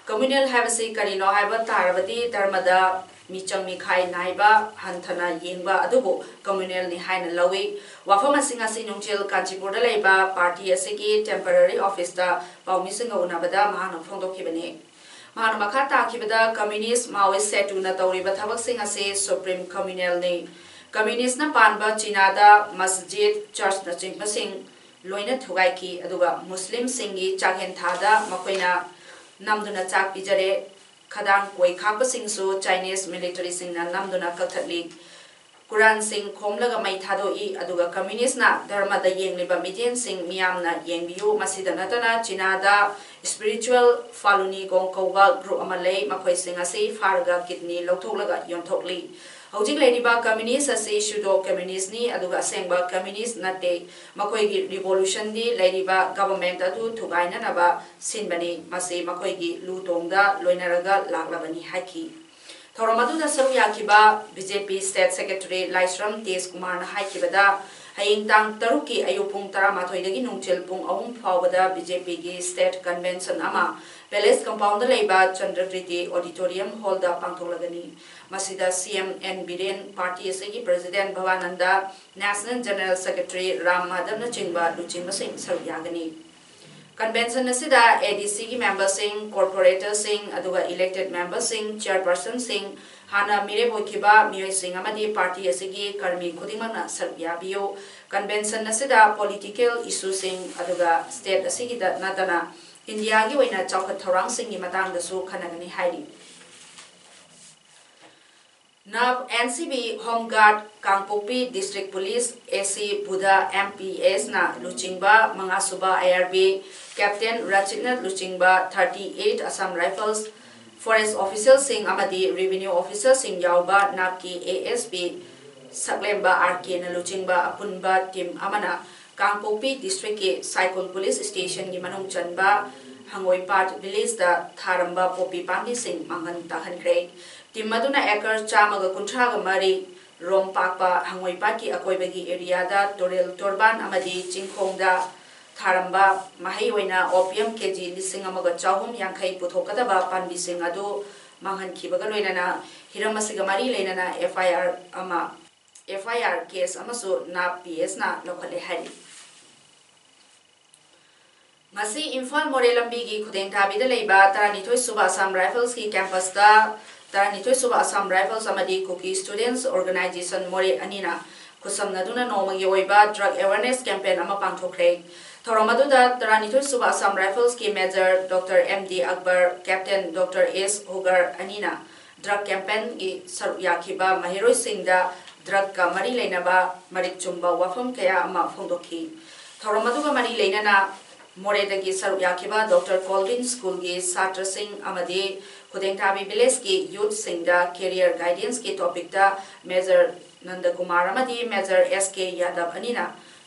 Communal ꯍꯥꯏꯕꯁꯤ ꯀꯔꯤꯅꯣ ꯍꯥꯏꯕ ꯇꯥꯔꯕꯗꯤ, ꯙꯔꯃꯗ ꯃꯤꯆꯪ ꯃꯤꯈꯥꯏ ꯅꯥꯏꯕ, ꯍꯟꯊꯅ ꯌꯦꯡꯕ ꯑꯗꯨꯕꯨ communal ꯅꯤ ꯍꯥꯏꯅ ꯂꯧꯏ꯫ ꯋꯥꯐꯝ ꯑꯁꯤ ꯉꯁꯤ ꯅꯨꯡꯊꯤꯜ ꯀꯥꯟꯆꯤꯄꯨꯔꯗ ꯂꯩꯕ party ꯑꯁꯤꯒꯤ temporary office ꯇ ꯄꯥꯎꯃꯤꯁꯤꯡꯒ ꯎꯅꯕꯗ ꯃꯍꯥꯛꯅ ꯐꯣꯡꯗꯣꯛꯈꯤꯕꯅꯤ꯫ ꯃꯍꯥꯛꯅ ꯃꯈꯥ ꯇꯥꯈꯤꯕꯗ, Communist Maoist ꯁꯦꯇꯨꯅ ꯇꯧꯔꯤꯕ ꯊꯕꯛꯁꯤꯡ ꯑꯁꯤ supreme communal ꯅꯤ꯫ Communist ꯅ ꯄꯥꯟꯕ ꯆꯤꯅꯥꯗ ꯃꯁꯖꯤꯗ, church ꯅꯆꯤꯡꯕꯁꯤꯡ ꯂꯣꯏꯅ ꯊꯨꯒꯥꯏꯈꯤ, ꯑꯗꯨꯒ ꯃꯨꯁꯂꯤꯝꯁꯤꯡꯒꯤ ꯆꯥꯛꯍꯦꯟ ꯊꯥꯗ ꯃꯈꯣꯏꯅ ꯅꯝꯗꯨꯅ ꯆꯥꯛ ꯄꯤꯖꯔꯦ꯫ ꯈꯗꯥꯡ ꯀꯣꯏ ꯈꯥꯛꯄꯁꯤꯡꯁꯨ Chinese military ꯁꯤꯡꯅ ꯅꯝꯗꯨꯅ ꯀꯛꯊꯠꯂꯤ꯫ ꯀꯨꯔꯥꯟꯁꯤꯡ ꯈꯣꯝꯂꯒ ꯃꯩ ꯊꯥꯗꯣꯛꯏ, ꯑꯗꯨꯒ Communist ꯅ ꯙꯔꯃꯗ ꯌꯦꯡꯂꯤꯕ ꯃꯤꯠꯌꯦꯡꯁꯤꯡ ꯃꯤꯌꯥꯝꯅ ꯌꯦꯡꯕꯤꯌꯨ꯫ ꯃꯁꯤꯗ ꯅꯠꯇꯅ ꯆꯤꯅꯥꯗ spiritual Falun Gong ꯀꯧꯕ group ꯑꯃ ꯂꯩ, ꯃꯈꯣꯏꯁꯤꯡ ꯑꯁꯤ ꯐꯥꯔꯒ kidney ꯂꯧꯊꯣꯛꯂꯒ ꯌꯣꯟꯊꯣꯛꯂꯤ꯫ ꯍꯧꯖꯤꯛ ꯂꯩꯔꯤꯕ Communist ꯑꯁꯤ pseudo Communist ꯅꯤ, ꯑꯗꯨꯒ ꯑꯁꯦꯡꯕ Communist ꯅꯠꯇꯦ꯫ ꯃꯈꯣꯏꯒꯤ revolution ꯗꯤ ꯂꯩꯔꯤꯕ government ꯑꯗꯨ ꯊꯨꯒꯥꯏꯅꯅꯕ ꯁꯤꯟꯕꯅꯤ꯫ ꯃꯁꯤ ꯃꯈꯣꯏꯒꯤ ꯂꯨ ꯇꯣꯡꯗ ꯂꯣꯏꯅꯔꯒ ꯂꯥꯛꯂꯕꯅꯤ ꯍꯥꯏꯈꯤ꯫ ꯊꯧꯔꯝ ꯑꯗꯨꯗ ꯁꯔꯨꯛ ꯌꯥꯈꯤꯕ B J P State Secretary ꯂꯥꯏꯁ꯭ꯔꯝ ꯇꯦꯖ ꯀꯨꯃꯥꯔꯅ ꯍꯥꯏꯈꯤꯕꯗ, ꯍꯌꯦꯡ ꯇꯥꯡ ꯇꯔꯨꯛꯀꯤ ꯑꯌꯨꯛ ꯄꯨꯡ ꯇꯔꯥꯃꯥꯊꯣꯏꯗꯒꯤ ꯅꯨꯡꯊꯤꯜ ꯄꯨꯡ ꯑꯍꯨꯝ ꯐꯥꯎꯕꯗ B J P ꯒꯤ state convention ꯑꯃ Palace compound ꯗ ꯂꯩꯕ ꯆꯟꯗ꯭ꯔꯀ꯭ꯔꯤꯇꯤ Auditorium Hall ꯗ ꯄꯥꯡꯊꯣꯛꯂꯒꯅꯤ꯫ ꯃꯁꯤꯗ C M N Biren, party ꯑꯁꯤꯒꯤ President ꯚꯕꯥꯅꯟꯗ, National General Secretary Ram ꯃꯥꯙꯕꯅꯆꯤꯡꯕ ꯂꯨꯆꯤꯡꯕꯁꯤꯡ ꯁꯔꯨꯛ ꯌꯥꯒꯅꯤ꯫ Convention ꯑꯁꯤꯗ A D C ꯒꯤ memberꯁꯤꯡ, corporatorꯁꯤꯡ, ꯑꯗꯨꯒ elected memberꯁꯤꯡ, chairpersonꯁꯤꯡ, ꯍꯥꯟꯅ ꯃꯤꯔꯦꯞ ꯑꯣꯏꯈꯤꯕ ꯃꯤꯑꯣꯏꯁꯤꯡ ꯑꯃꯗꯤ party ꯑꯁꯤꯒꯤ ꯀꯔꯃꯤ ꯈꯨꯗꯤꯡꯃꯛꯅ ꯁꯔꯨꯛ ꯌꯥꯕꯤꯌꯨ꯫ Convention ꯑꯁꯤꯗ political issueꯁꯤꯡ, ꯑꯗꯨꯒ state ꯑꯁꯤꯒꯤꯗ ꯅꯠꯇꯅ ꯏꯟꯗꯤꯌꯥꯒꯤ ꯑꯣꯏꯅ ꯆꯥꯎꯈꯠ ꯊꯧꯔꯥꯡꯁꯤꯡꯒꯤ ꯃꯇꯥꯡꯗꯁꯨ ꯈꯟꯅꯒꯅꯤ ꯍꯥꯏꯔꯤ꯫ ꯅꯥꯞ N C B Home Guard, Kangpokpi District Police, A C Buddha M P S ꯅ ꯂꯨꯆꯤꯡꯕ ꯃꯉꯥꯁꯨꯕ I R B, Captain ꯔꯆꯤꯠꯅ ꯂꯨꯆꯤꯡꯕ thirty eight Assam Rifles forest officialꯁꯤꯡ ꯑꯃꯗꯤ revenue officerꯁꯤꯡ ꯌꯥꯎꯕ ꯅꯥꯞꯀꯤ A S P ꯁꯛꯂꯦꯝꯕ R K ꯅ ꯂꯨꯆꯤꯡꯕ ꯑꯄꯨꯟꯕ team ꯑꯃꯅ ꯀꯥꯡꯄꯣꯛꯄꯤ districtꯀꯤ ꯁꯥꯏꯀꯨꯜ police stationꯒꯤ ꯃꯅꯨꯡ ꯆꯟꯕ ꯍꯪꯉꯣꯏꯄꯥꯠ villageꯇ ꯊꯥꯔꯝꯕ ꯄꯣꯄꯤ ꯄꯥꯝꯕꯤꯁꯤꯡ ꯃꯥꯡꯍꯟ ꯇꯥꯛꯍꯟꯈ꯭ꯔꯦ꯫ Team ꯑꯗꯨꯅ acre ꯆꯥꯝꯃꯒ ꯀꯨꯟꯊ꯭ꯔꯥꯒ ꯃꯔꯤ ꯔꯣꯝ ꯄꯥꯛꯄ ꯍꯪꯉꯣꯏꯄꯥꯠꯀꯤ ꯑꯀꯣꯏꯕꯒꯤ areaꯗ ꯇꯨꯔꯦꯜ ꯇꯣꯔꯕꯥꯟ ꯑꯃꯗꯤ ꯆꯤꯡꯈꯣꯡꯗ ꯊꯥꯔꯝꯕ ꯃꯍꯩ ꯑꯣꯏꯅ opium K G ꯂꯤꯁꯤꯡ ꯑꯃꯒ ꯆꯍꯨꯝ ꯌꯥꯡꯈꯩ ꯄꯨꯊꯣꯛꯀꯗꯕ ꯄꯥꯝꯕꯤꯁꯤꯡ ꯑꯗꯨ ꯃꯥꯡꯍꯟꯈꯤꯕꯒ ꯂꯣꯏꯅꯅ ꯍꯤꯔꯝ ꯑꯁꯤꯒ ꯃꯔꯤ ꯂꯩꯅꯅ F I R ꯑꯃ, F I R case ꯑꯃꯁꯨ ꯅꯥꯞ P S ꯅ ꯂꯧꯈꯠꯂꯦ ꯍꯥꯏꯔꯤ꯫ ꯉꯁꯤ ꯏꯝꯐꯥꯜ ꯃꯣꯔꯦ ꯂꯝꯕꯤꯒꯤ ꯈꯨꯗꯦꯡꯊꯥꯕꯤꯗ ꯂꯩꯕ ꯇꯔꯥꯅꯤꯊꯣꯏ ꯁꯨꯕ Assam Riflesꯀꯤ campusꯇ ꯇꯔꯥꯅꯤꯊꯣꯏ ꯁꯨꯕ Assam Rifles ꯑꯃꯗꯤ Kuki Students Organisation ꯃꯣꯔꯦ ꯑꯅꯤꯅ ꯈꯨꯠꯁꯝꯅꯗꯨꯅ ꯅꯣꯡꯃꯒꯤ ꯑꯣꯏꯕ drug awareness campaign ꯑꯃ ꯄꯥꯡꯊꯣꯛꯈ꯭ꯔꯦ꯫ ꯊꯧꯔꯝ ꯑꯗꯨꯗ ꯇꯔꯥꯅꯤꯊꯣꯏ ꯁꯨꯕ Assam Riflesꯀꯤ Major Doctor M D Akbar, Captain Doctor S Hugar ꯑꯅꯤꯅ drug campaignꯒꯤ ꯁꯔꯨꯛ ꯌꯥꯈꯤꯕ ꯃꯍꯩꯔꯣꯏꯁꯤꯡꯗ drugꯀ ꯃꯔꯤ ꯂꯩꯅꯕ ꯃꯔꯤꯛ ꯆꯨꯝꯕ ꯋꯥꯐꯝ ꯀꯌꯥ ꯑꯃ ꯐꯣꯡꯗꯣꯛꯈꯤ꯫ ꯊꯧꯔꯝ ꯑꯗꯨꯒ ꯃꯔꯤ ꯂꯩꯅꯅ ꯃꯣꯔꯦꯗꯒꯤ ꯁꯔꯨꯛ ꯌꯥꯈꯤꯕ Doctor Colvin Schoolꯒꯤ ꯁꯥꯇ꯭ꯔꯁꯤꯡ ꯑꯃꯗꯤ ꯈꯨꯗꯦꯡꯊꯥꯕꯤ villageꯀꯤ youthꯁꯤꯡꯗ career guidanceꯀꯤ topicꯇ Major ꯅꯟꯗꯀꯨꯃꯥꯔ ꯑꯃꯗꯤ Major S K ꯌꯥꯗꯕ ꯑꯅꯤꯅ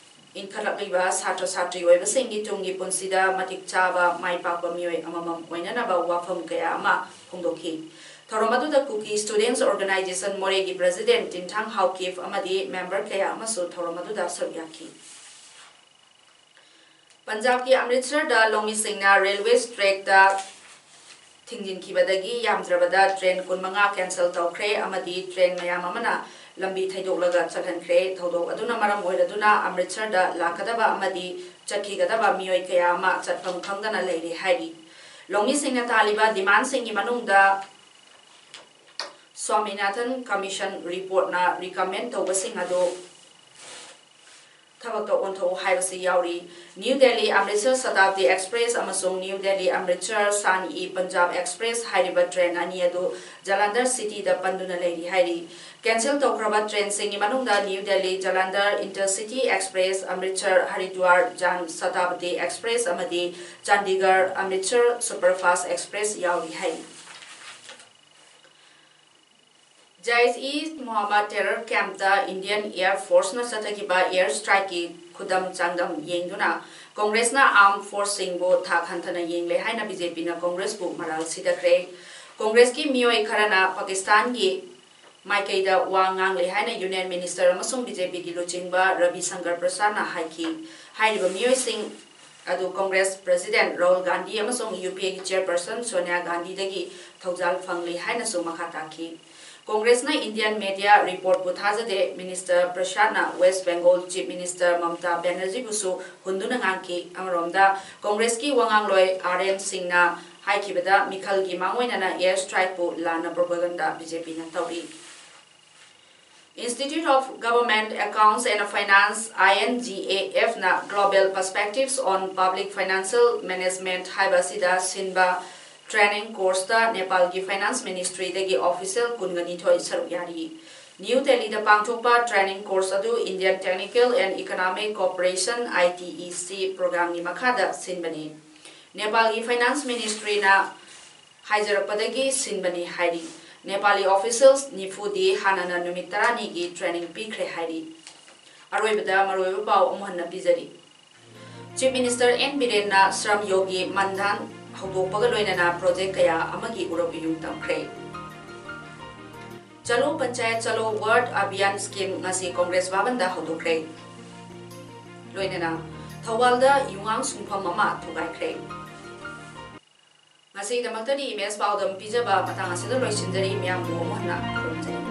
ꯏꯟꯈꯠꯂꯛꯂꯤꯕ ꯁꯥꯇ꯭ꯔ ꯁꯥꯇ꯭ꯔꯤ ꯑꯣꯏꯕꯁꯤꯡꯒꯤ ꯇꯨꯡꯒꯤ ꯄꯨꯟꯁꯤꯗ ꯃꯇꯤꯛ ꯆꯥꯕ ꯃꯥꯏ ꯄꯥꯛꯄ ꯃꯤꯑꯣꯏ ꯑꯃꯃꯝ ꯑꯣꯏꯅꯅꯕ ꯋꯥꯐꯝ ꯀꯌꯥ ꯑꯃ ꯐꯣꯡꯗꯣꯛꯈꯤ꯫ ꯊꯧꯔꯝ ꯑꯗꯨꯗ Kuki Students Organisation ꯃꯣꯔꯦꯒꯤ President ꯇꯤꯟꯊꯥꯡ ꯍꯥꯎꯀꯤꯞ ꯑꯃꯗꯤ member ꯀꯌꯥ ꯑꯃꯁꯨ ꯊꯧꯔꯝ ꯑꯗꯨꯗ ꯁꯔꯨꯛ ꯌꯥꯈꯤ꯫ ꯄꯟꯖꯥꯕꯀꯤ ꯑꯃ꯭ꯔꯤꯠꯁꯔꯗ ꯂꯧꯃꯤꯁꯤꯡꯅ railway trackꯇ ꯊꯤꯡꯖꯤꯟꯈꯤꯕꯗꯒꯤ ꯌꯥꯝꯗ꯭ꯔꯕꯗ train ꯀꯨꯟꯃꯉꯥ cancel ꯇꯧꯈ꯭ꯔꯦ ꯑꯃꯗꯤ train ꯃꯌꯥꯝ ꯑꯃꯅ ꯂꯝꯕꯤ ꯊꯩꯗꯣꯛꯂꯒ ꯆꯠꯍꯟꯈ꯭ꯔꯦ꯫ ꯊꯧꯗꯣꯛ ꯑꯗꯨꯅ ꯃꯔꯝ ꯑꯣꯏꯔꯗꯨꯅ ꯑꯃ꯭ꯔꯤꯠꯁꯔꯗ ꯂꯥꯛꯀꯗꯕ ꯑꯃꯗꯤ ꯆꯠꯈꯤꯒꯗꯕ ꯃꯤꯑꯣꯏ ꯀꯌꯥ ꯑꯃ ꯆꯠꯐꯝ ꯈꯪꯗꯅ ꯂꯩꯔꯤ ꯍꯥꯏꯔꯤ꯫ ꯂꯧꯃꯤꯁꯤꯡꯅ ꯊꯥꯜꯂꯤꯕ ꯗꯤꯃꯥꯟꯁꯤꯡꯒꯤ ꯃꯅꯨꯡꯗ ꯁ꯭ꯋꯥꯃꯤꯅꯥꯊꯟ ꯀꯃꯤꯁꯟ ꯔꯤꯄꯣꯔꯠꯅ ꯔꯤꯀꯃꯦꯟ ꯇꯧꯕꯁꯤꯡ ꯑꯗꯨ ꯊꯕꯛꯇ ꯑꯣꯟꯊꯣꯛꯎ ꯍꯥꯏꯕꯁꯤ ꯌꯥꯎꯔꯤ꯫ ꯅ꯭ꯌꯨ ꯗꯦꯜꯂꯤ ꯑꯃ꯭ꯔꯤꯠꯁꯔ ꯁꯇꯥꯕꯗꯤ ꯑꯦꯛꯁꯄ꯭ꯔꯦꯁ ꯑꯃꯁꯨꯡ ꯅ꯭ꯌꯨ ꯗꯦꯜꯂꯤ ꯑꯃ꯭ꯔꯤꯠꯁꯔ ꯁꯥꯟ ꯏ ꯄꯟꯖꯥꯕ ꯑꯦꯛꯁꯄ꯭ꯔꯦꯁ ꯍꯥꯏꯔꯤꯕ ꯇ꯭ꯔꯦꯟ ꯑꯅꯤ ꯑꯗꯨ ꯖꯂꯟꯙꯔ ꯁꯤꯇꯤꯗ ꯄꯟꯗꯨꯅ ꯂꯩꯔꯤ ꯍꯥꯏꯔꯤ꯫ ꯀꯦꯟꯁꯦꯜ ꯇꯧꯈ꯭ꯔꯕ ꯇ꯭ꯔꯦꯟꯁꯤꯡꯒꯤ ꯃꯅꯨꯡꯗ new Delhi Jalandhar intercity express, Amritsar Haridwar Jan Shatabdi express ꯑꯃꯗꯤ ꯆꯥꯟꯗꯤꯒꯔ ꯑꯃ꯭ꯔꯤꯠꯁꯔ ꯁꯨꯄꯔꯐꯥꯁ꯭ꯠ ꯑꯦꯛꯁꯄ꯭ꯔꯦꯁ ꯌꯥꯎꯔꯤ ꯍꯥꯏꯔꯤ꯫ ꯖꯥꯏꯁ ꯏ ꯃꯣꯍꯝꯃꯗ ꯇꯦꯔꯔ ꯀꯦꯝꯞꯇ ꯏꯟꯗꯤꯌꯟ ꯑꯦꯌꯔ ꯐꯣꯔꯁꯅ ꯆꯠꯊꯈꯤꯕ ꯑꯦꯌꯔ ꯁ꯭ꯇ꯭ꯔꯥꯏꯛꯀꯤ ꯈꯨꯗꯝ ꯆꯥꯡꯗꯝ ꯌꯦꯡꯗꯨꯅ ꯀꯣꯡꯒ꯭ꯔꯦꯁꯅ ꯑꯥꯔꯝ ꯐꯣꯔꯁꯁꯤꯡꯕꯨ ꯊꯥꯛ ꯍꯟꯊꯅ ꯌꯦꯡꯂꯦ ꯍꯥꯏꯅ ꯕꯤ ꯖꯦ ꯄꯤꯅ ꯀꯣꯡꯒ꯭ꯔꯦꯁꯄꯨ ꯃꯔꯥꯜ ꯁꯤꯊꯈ꯭ꯔꯦ꯫ ꯀꯣꯡꯒ꯭ꯔꯦꯁꯀꯤ ꯃꯤꯑꯣꯏ ꯈꯔꯅ ꯄꯥꯀꯤꯁꯇꯥꯟꯒꯤ ꯃꯥꯏꯀꯩꯗ ꯋꯥ ꯉꯥꯡꯂꯦ ꯍꯥꯏꯅ ꯌꯨꯅꯤꯌꯟ ꯃꯤꯅꯤꯁꯇꯔ ꯑꯃꯁꯨꯡ ꯕꯤ ꯖꯦ ꯄꯤꯒꯤ ꯂꯨꯆꯤꯡꯕ ꯔꯕꯤ ꯁꯪꯀꯔ ꯄ꯭ꯔꯁꯥꯗꯅ ꯍꯥꯏꯈꯤ꯫ ꯍꯥꯏꯔꯤꯕ ꯃꯤꯑꯣꯏꯁꯤꯡ ꯑꯗꯨ ꯀꯣꯡꯒ꯭ꯔꯦꯁ ꯄ꯭ꯔꯁꯤꯗꯦꯟꯠ ꯔꯥꯍꯨꯜ ꯒꯥꯟꯙꯤ ꯑꯃꯁꯨꯡ ꯌꯨ ꯄꯤ ꯑꯦꯒꯤ ꯆꯦꯌꯔꯄꯔꯁꯟ ꯁꯣꯅꯤꯌꯥ ꯒꯥꯟꯙꯤꯗꯒꯤ ꯊꯧꯖꯥꯜ ꯐꯪꯂꯤ ꯍꯥꯏꯅꯁꯨ ꯃꯈꯥ ꯇꯥꯈꯤ꯫ ꯀꯣꯡꯒ꯭ꯔꯦꯁꯅ ꯏꯟꯗꯤꯌꯟ ꯃꯦꯗꯤꯌꯥ ꯔꯤꯄꯣꯔꯠꯄꯨ ꯊꯥꯖꯗꯦ꯫ ꯃꯤꯅꯤꯁꯇꯔ ꯄ꯭ꯔꯁꯥꯗꯅ West Bengal chief minister Mamata ꯕꯦꯅꯔꯖꯤꯕꯨꯁꯨ ꯍꯨꯟꯗꯨꯅ ꯉꯥꯡꯈꯤ꯫ ꯑꯃꯔꯣꯝꯗ ꯀꯣꯡꯒ꯭ꯔꯦꯁꯀꯤ ꯋꯥꯉꯥꯡꯂꯣꯏ ꯑꯥꯔ ꯑꯦꯟ ꯁꯤꯡꯅ ꯍꯥꯏꯈꯤꯕꯗ ꯃꯤꯈꯜꯒꯤ ꯃꯥꯡꯑꯣꯏꯅꯅ ꯑꯦꯌꯔ ꯁ꯭ꯇ꯭ꯔꯥꯏꯛꯄꯨ ꯂꯥꯟꯅ ꯄ꯭ꯔꯣꯄꯥꯒꯟꯗꯥ ꯕꯤ ꯖꯦ ꯄꯤꯅ ꯇꯧꯔꯤ꯫ Institute of Government Accounts and Finance, I N G A F ꯅ Global Perspectives on Public Financial Management ꯍꯥꯏꯕ ꯑꯁꯤꯗ ꯁꯤꯟꯕ ꯇ꯭ꯔꯦꯅꯤꯡ ꯀꯣꯔꯁꯇ ꯅꯦꯄꯥꯜꯒꯤ ꯐꯥꯏꯅꯥꯟꯁ ꯃꯤꯅꯤꯁꯇ꯭ꯔꯤꯗꯒꯤ ꯑꯣꯐꯤꯁꯤꯌꯦꯜ ꯀꯨꯟꯒ ꯅꯤꯊꯣꯏ ꯁꯔꯨꯛ ꯌꯥꯔꯤ꯫ ꯅ꯭ꯌꯨ ꯗꯦꯜꯂꯤꯗ ꯄꯥꯡꯊꯣꯛꯄ ꯇ꯭ꯔꯦꯅꯤꯡ ꯀꯣꯔꯁ ꯑꯗꯨ Indian Technical and Economic Cooperation, I T E C, ꯄ꯭ꯔꯣꯒ꯭ꯔꯥꯝꯒꯤ ꯃꯈꯥꯗ ꯁꯤꯟꯕꯅꯤ꯫ ꯅꯦꯄꯥꯜꯒꯤ ꯐꯥꯏꯅꯥꯟꯁ ꯃꯤꯅꯤꯁꯇ꯭ꯔꯤꯅ ꯍꯥꯏꯖꯔꯛꯄꯗꯒꯤ ꯁꯤꯟꯕꯅꯤ ꯍꯥꯏꯔꯤ꯫ ꯅꯦꯄꯥꯂꯤ ꯑꯣꯐꯤꯁꯤꯌꯦꯜꯁ ꯅꯤꯐꯨꯗꯤ ꯍꯥꯟꯅꯅ ꯅꯨꯃꯤꯠ ꯇꯔꯥꯅꯤꯒꯤ ꯇ꯭ꯔꯦꯅꯤꯡ ꯄꯤꯈ꯭ꯔꯦ ꯍꯥꯏꯔꯤ꯫ ꯑꯔꯣꯏꯕꯗ ꯃꯔꯨꯑꯣꯏꯕ ꯄꯥꯎ ꯑꯃꯨꯛ ꯍꯟꯅ ꯄꯤꯖꯔꯤ꯫ ꯆꯤꯐ ꯃꯤꯅꯤꯁꯇꯔ ꯑꯦꯟ ꯕꯤꯔꯦꯟꯅ ꯁ꯭ꯔꯝ ꯌꯣꯒꯤ ꯃꯟꯙꯥꯟ ꯍꯧꯗꯣꯛꯄꯒ ꯂꯣꯏꯅꯅ ꯄ꯭ꯔꯣꯖꯦꯛ ꯀꯌꯥ ꯑꯃꯒꯤ ꯎꯔꯛ ꯎꯌꯨꯡ ꯇꯝꯈ꯭ꯔꯦ꯫ ꯆꯂꯣ ꯄꯟꯆꯥꯌꯠ ꯆꯂꯣ ꯋꯥꯔꯗ ꯑꯚꯤꯌꯥꯟ ꯁ꯭ꯀꯤꯝ ꯉꯁꯤ ꯀꯣꯡꯒ꯭ꯔꯦꯁ ꯚꯕꯟꯗ ꯍꯧꯗꯣꯛꯈ꯭ꯔꯦ꯫ ꯂꯣꯏꯅꯅ ꯊꯧꯕꯥꯜꯗ ꯌꯨꯉꯥꯡ ꯁꯨꯡꯐꯝ ꯑꯃ ꯊꯨꯒꯥꯏꯈ꯭ꯔꯦ꯫ ꯉꯁꯤꯒꯤꯗꯃꯛꯇꯗꯤ ꯏꯃꯦꯖ ꯄꯥꯎꯗꯝ ꯄꯤꯖꯕ ꯃꯇꯥꯡ ꯑꯁꯤꯗ ꯂꯣꯏꯁꯤꯟꯖꯔꯤ꯫ ꯃꯤꯌꯥꯝꯕꯨ ꯑꯃꯨꯛ ꯍꯟꯅ ꯈꯨꯔꯨꯝꯖꯔꯤ꯫